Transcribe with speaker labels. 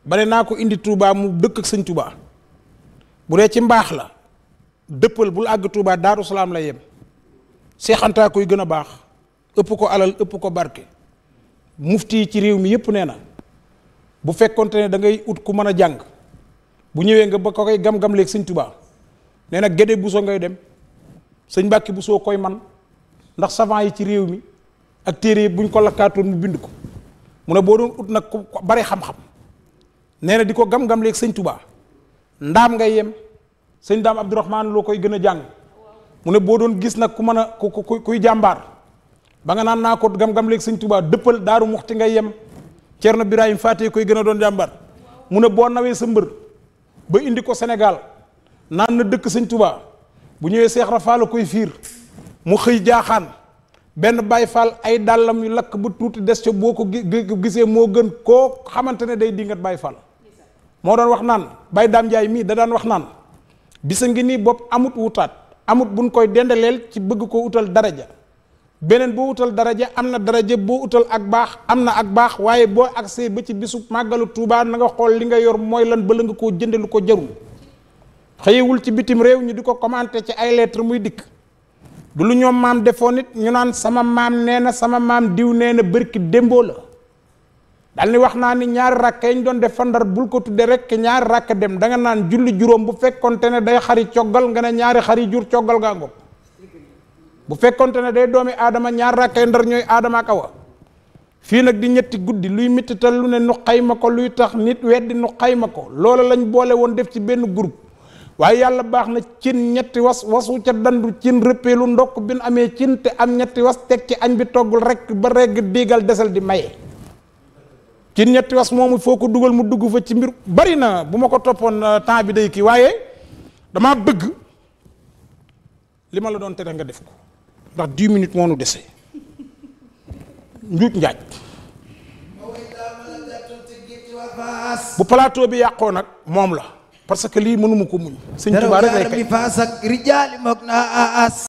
Speaker 1: bare naa ko indi Touba mu dëkk ak sëñ Touba bu dee ci mbaax la dëppal bul àgg Touba Daaru Salaam la yem Seex Anta koy gën a baax ëpp ko alal ëpp ko barke mufti yi ci réew mi yépp nee na bu fekkonte ne da ngay ut ku mën a jàng bu ñëwee nga ba ko koy gam-gam léegi sëñ Touba nee na Gédé Bousso ngay dem sëñ Mbàkke Bousso koy man ndax savant yi ci réew mi ak téere yi buñ ko lakkaatoon mu bind ko mu ne boo doon ut nag ku bare xam-xam nee na di ko gam-gam léegi sëñ Touba ndaam ngay yem sëñ Daam Abdourahman loo koy gën a jàng mu ne boo doon gis nag ku mën a kuy jàmbaar ba nga naan naa ko gam-gam léegi sëñ Touba dëppal Daaru Muxti ngay yem Ceerno Birahim Faati koy gën a doon jàmbaar mu ne boo nawee sa mbër ba indi ko Sénégal naan na dëkk sëñ Touba bu ñëwee Seex Rafaa la koy fiir mu xëy jaaxaan benn Baay Faal ay dàllam yu lakk ba tuuti des ca boo ko gisee moo gën koo xamante ne day dingat Baay Faal moo doon wax naan Baay Daam Njaay mii da daan wax naan bisa ngi nii bopp amut wutaat amut buñ koy dendaleel ci bëgg ko utal daraja beneen boo utal daraja am na daraja boo utal ak baax am na ak baax waaye boo agsee ba ci bisu màggalu Tuubaa na nga xool li nga yor mooy lan bala nga koo jënde lu ko jarul xëyewul ci bitim réew ñu di ko commenté ci ay lettre muy dikk du lu ñoom maam defoon nit ñu naan sama maam nee na sama maam diw nee na bërki démboo la dal ni wax naa ni ñaari rakk yi ñu doon def fandar bul ko tudde rek ñaari rakk dem da nga naan julli juróom bu fekkonte ne day xari coggal nga ne ñaari xari jur coggal gaa ngoog bu fekkonte ne day doomi aadama ñaari rakk yi ndar ñooy aadama ak awa fii nag di ñetti guddi luy mittital lu ne nu xayma ko luy tax nit weddi nu xayma ko loola lañ boole woon def ci benn groupe waaye yàlla baax na cin ñetti wasu ca dandu cin rëppeelu ndokk bin amee cin te am ñetti was teg ci añ bi toggul rek ba regg diigal desal di maye cin ñetti was moomu foo ko dugal mu dugg fa ci mbir bari na bu ma ko toppoon temps bi day kii waaye dama bëgg li ma la doon tere nga def ko ndax 10 minutes moo nu dese njuuj njaaj bu plateau bi yàqoo nag moom la parce que lii mënuma ko muñ sëñ Tuubaa rek lay kay